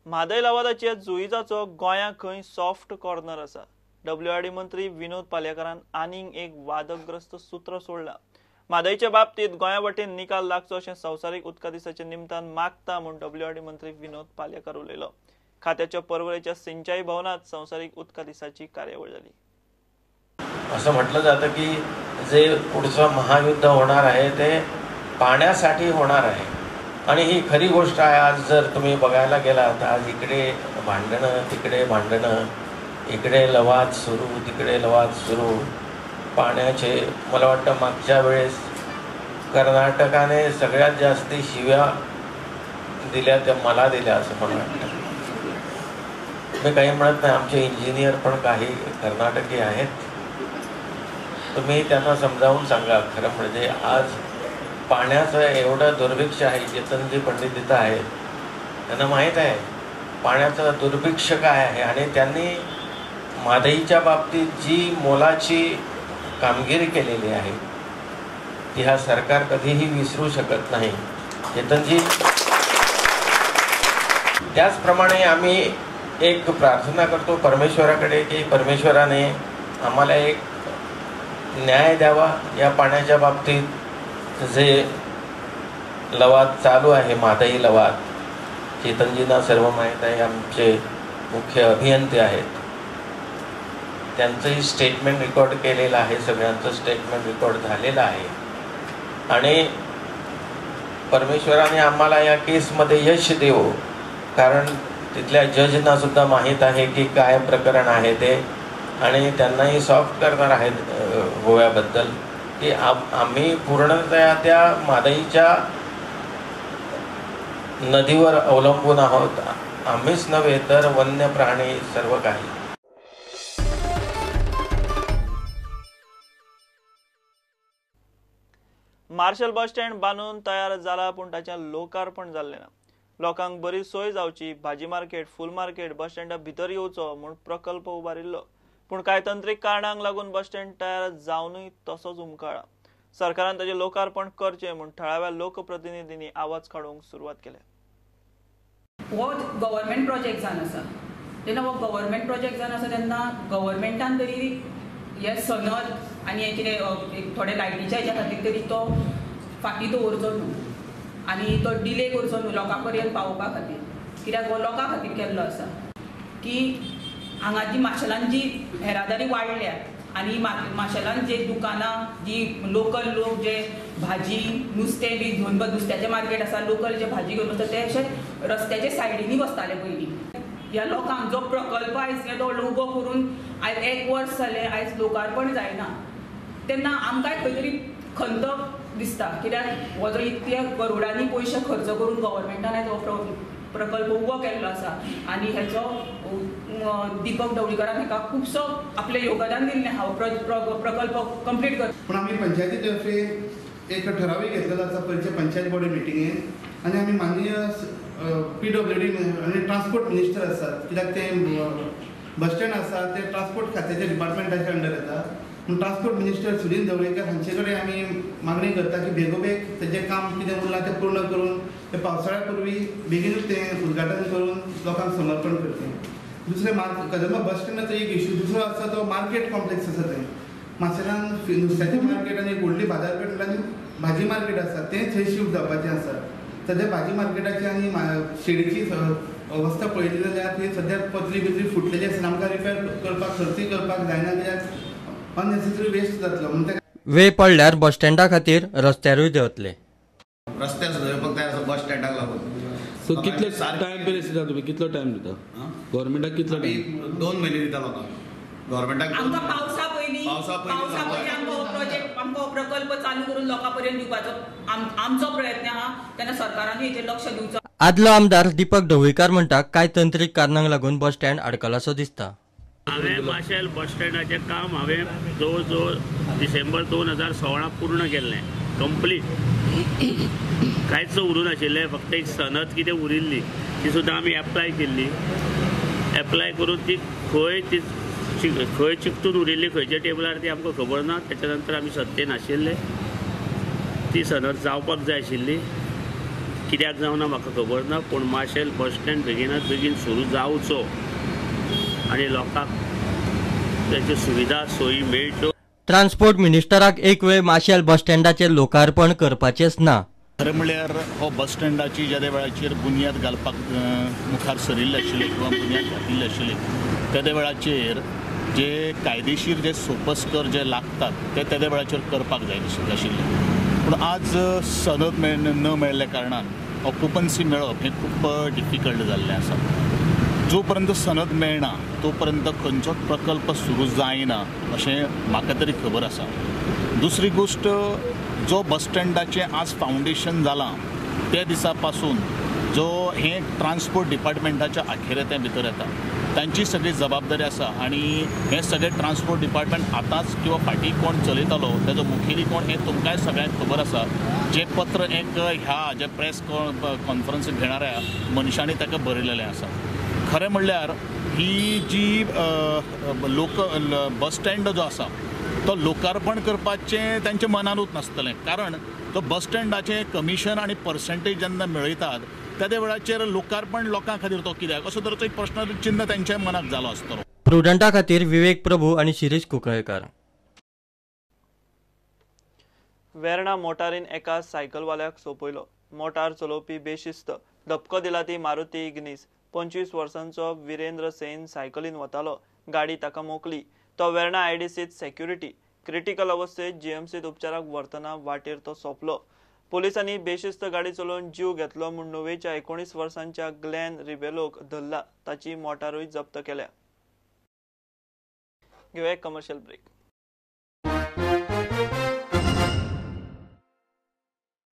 म्हादय लवादाचे जुईजाचो गोंया खंय soft corner आसा. डब्ल्यूआरडी मंत्री विनोद पालयेकारान आनीक एक वादग्रस्त सूत्र सोडला. म्हादयच्या बाबतीत गोंया वटेन निकाल लागचो अशें संवसारीक उदका दिसाच्या निमतान मागता म्हूण डब्ल्यूआरडी मंत्री विनोद पालयेकार उलयलो. खात्याच्या परवरेच्या सिंचाई भवनात संवसारीक उदका दिसाची कार्यावळ जाली. असं म्हटलं जातं की जे पुढचं महायुद्ध होणार आहे ते पाण्यासाठी होणार आहे आणि ही खरी गोष्ट आहे. आज जर तुम्ही बघायला गेलात तर आज इकडे भांडणं, तिकडे भांडणं, इकडे लवाद सुरू, तिकडे लवाद सुरू पाण्याचे. मला वाटतं मागच्या वेळेस कर्नाटकाने सगळ्यात जास्ती शिव्या दिल्या त्या मला दिल्या असं मला वाटतं. मी काही म्हणत नाही, आमचे इंजिनियर पण काही कर्नाटकी आहेत, तुम्ही त्यांना समजावून सांगा. खरं म्हणजे आज पाण्याचं एवढं दुर्भिक्ष आहे. चेतनजी पंडित इथं आहेत, त्यांना माहीत आहे पाण्याचं दुर्भिक्ष काय आहे आणि त्यांनी म्हादईच्या बाबतीत जी मोलाची कामगिरी केलेली आहे ती हा सरकार कधीही विसरू शकत नाही. चेतनजी, त्याचप्रमाणे आम्ही एक प्रार्थना करतो परमेश्वराकडे की परमेश्वराने आम्हाला एक न्याय द्यावा या पाण्याच्या बाबतीत. जे लवाद चालू आहे म्हादई लवाद, चेतनजींना सर्व माहीत आहे, आमचे मुख्य अभियंते आहेत, त्यांचंही स्टेटमेंट रेकॉर्ड केलेलं आहे, सगळ्यांचं स्टेटमेंट रेकॉर्ड झालेलं आहे आणि परमेश्वराने आम्हाला या केसमध्ये यश देवो, कारण तिथल्या जजना सुद्धा माहीत आहे की काय प्रकरण आहे ते आणि त्यांनाही सॉफ्ट करणार आहेत गोव्याबद्दल की आम्ही पूर्णतया त्या म्हादईच्या नदीवर अवलंबून आहोत. आम्हीच नव्हे तर वन्य प्राणी सर्व काही. मार्शल बस स्टँड बांदून तयार जाला पूण ताचें लोकार्पण जाल्लें ना. लोकांक बरी सोय जावची, भाजी मार्केट, फूल मार्केट बस स्टँडा भितर येवचो म्हूण प्रकल्प उबारिल्लो, पूण कांय तंत्रीक कारणांक लागून बस स्टँड तयार जावनूय तसोच उमकाळा. सरकारान ताचें लोकार्पण करचें म्हूण थळाव्या लोकप्रतिनिधींनी आवाज काडूंक सुरवात केल्या. हो गव्हर्मेंट प्रोजेक्ट जावन आसा तेन्ना हो गव्हर्मेंट प्रोजेक्ट जावन आसा तेन्ना गव्हर्मेंटान तरी हे सनद आनी हे कितें थोडे लायटीच्या हेच्या खातीर तरी तो फाटीं दवरचो न्हू आनी तो डिले करचो न्हू लोकां पर्यंत पावोवपा खातीर, कित्याक हो लोकां खातीर केल्लो आसा की हांगा जी माशेलान जी येरादारी वाडल्या आनी माशेलान जे दुकानां जी लोकल लोक जे भाजी नुस्तें बी घेवन नुस्त्याचें मार्केट आसा, लोकल जे भाजी घेवन बसता ते अशे रस्त्याच्या सायडींनी बसताले पयलीं. ह्या लोकांक जो प्रकल्प आयज तो उबो करून आयज एक वर्स जालें आयज लोकार्पण जायना तेन्ना आमकांय खंय तरी खंत दिसता, कित्याक हो जो इतले करोडांनी पयशे खर्च करून गव्हर्मेंटान आयज हो प्रकल्प उबो केल्लो आसा आनी हेचो दीपक ढवळीकारान हेका खुबसो आपलें योगदान दिल्लें आहा प्रकल्प कंप्लीट कर. पूण आमी पंचायती तर्फे एक ठरावूय घेतलेलो आसा पयरच्या पंचायत बॉडी मिटिंगेन आनी आमी माननीय पीडब्ल्यूडी आनी ट्रान्सपोर्ट मिनिस्टर आसात, कित्याक तें बस स्टँड आसा तें ट्रान्सपोर्ट खात्याच्या डिपार्टमेंटाच्या अंडर येता. पूण ट्रान्सपोर्ट मिनिस्टर सुदिन ढवळीकर हांचे कडेन आमी मागणी करता की बेगोबेग तेजें काम कितें उरलां तें पूर्ण करून तें पावसाळ्या पूर्वी बेगीनूच तें उद्घाटन करून लोकांक समर्पण करचें. दुसरें कदंबा बस स्टँडाचो एक इशू दुसरो आसा तो मार्केट कॉम्प्लेक्स आसा थंय माशेलान नुस्त्याचें मार्केट आनी एक व्हडली बाजारपेठ आनी भाजी मार्केट आसा तें थंय शिफ्ट जावपाचें आसा. सद्या भाजी मार्केटाची आनी शेडीची अवस्था पळयली जाल्यार थंय सद्या पत्री बित्री फुटलेली आसा, आमकां रिपेर करपाक खर्चूय करपाक जायना कित्याक अननेसेसरी वेस्ट जातलो. म्हणून वेळ पडल्यार बस स्टँडा खातीर रस्त्यारूय देंवतले. रस्त्यार सुद्दां येवपाक तयार आसा बस स्टँडाक लागून. सो कितलो टायम पिरियड दिता तुमी, कितलो टायम दिता गव्हर्मेंटाक? कितलो टायम? 2 म्हयने दिता लोकांक गव्हर्मेंटाक. आमकां पावसा पयलीं आमकां हो प्रोजेक्ट आमकां हो प्रकल्प चालू करून लोकां पर्यंत दिवपाचो आमचो प्रयत्न आहा तेन्ना सरकारानूय हेचेर लक्ष दिवचो. आदलो आमदार दीपक ढवळीकार म्हणटा कांय तंत्रीक कारणांक लागून बस स्टँड अडकलासो दिसता. हांवें माशेल बस स्टँडाचें काम हांवें जवळ जवळ डिसेंबर 2016 पूर्ण केल्लें, कंप्लीट, कांयच उरूं नाशिल्लें. फक्त एक सनद कितें उरिल्ली ती सुद्दां आमी एप्लाय केल्ली. एप्लाय करून ती खंय ती खंय चिकटून उरिल्ली खंयच्या टेबलार ती आमकां खबर ना. त्याच्या नंतर आमी सत्तेन आशिल्ले, ती सनद जावपाक जाय आशिल्ली. कित्याक जावना म्हाका खबर ना, पूण माशेल बस स्टँड बेगिनात बेगीन सुरू जावचो आनी लोकांक ताच्यो सुविधा सोयी मेळच्यो. ट्रान्सपोर्ट मिनिस्टराक एक वेळ माशेल बस स्टँडाचें लोकार्पण करपाचेंच ना. खरें म्हणल्यार हो बस स्टँडाची जेदे वेळाचेर बुन्याद घालपाक मुखार सरिल्ले आशिल्ले किंवा बुन्याद घातिल्ली आशिल्ली तेदे वेळाचेर जे कायदेशीर जे सोपस्कर जे लागतात ते तेदे वेळाचेर करपाक जाय आशिल्ले. पूण आज सनद न मेळिल्ल्या कारणान ऑक्युपन्सी मेळप हें खूब डिफिकल्ट जाल्लें आसा. जो पर्यंत सनद मेळना तो पर्यंत खंयचोच प्रकल्प सुरू जायना अशें म्हाका तरी खबर आसा. दुसरी गोश्ट, जो बस स्टँडाचें आज फावंडेशन जालां त्या दिसा पासून जो हें ट्रान्सपोर्ट डिपार्टमेंटाच्या अखेरें भितर येता, तांची सगळी जबाबदारी आसा आनी हें सगळें ट्रान्सपोर्ट डिपार्टमेंट आतांच किंवा फाटीं कोण चलयतालो ताजो मुखेली कोण हें तुमकांय सगळ्यांक खबर आसा. जें पत्र एक ह्या जे प्रेस कॉन्फरन्स घेणाऱ्या मनशांनी ताका बरयलेलें आसा. खरें म्हणल्यार ही जी लोक बस स्टँड जो आसा तो लोकार्पण करपाचें तांच्या मनानूच नासतलें, कारण तो बस स्टँडाचें कमिशन आनी पर्संटेज जेन्ना मेळयतात त्या वेळाचेर लोकार्पण लोकां खातीर तो कित्याक असो तरेचो एक प्रश्न चिन्ह तांच्या मनाक जालो आसतलो. प्रुडंटा खातीर विवेक प्रभू आनी शिरीष कुंकळेकर. वेर्णा मोटारीन एका सायकलवाल्याक सोंपयलो. मोटार चलोवपी बेशिस्त, धपको दिला ती मारुती इग्नीस. 25 वर्सांचो विरेंद्र सेन सायकलीन वतालो, गाडी ताका मोकली. तो वेर्णा आयडीसीत सेक्युरिटी. क्रिटिकल अवस्थेत जीएमसीत उपचाराक व्हरतना वाटेर तो सोंपलो. पोलिसांनी बेशिस्त गाडी चलोवन जीव घेतलो म्हूण नुवेच्या 19 वर्सांच्या ग्लॅन रिबेलोक धरला. ताची मोटारूय जप्त केल्या. घेवया एक कमर्शियल ब्रेक.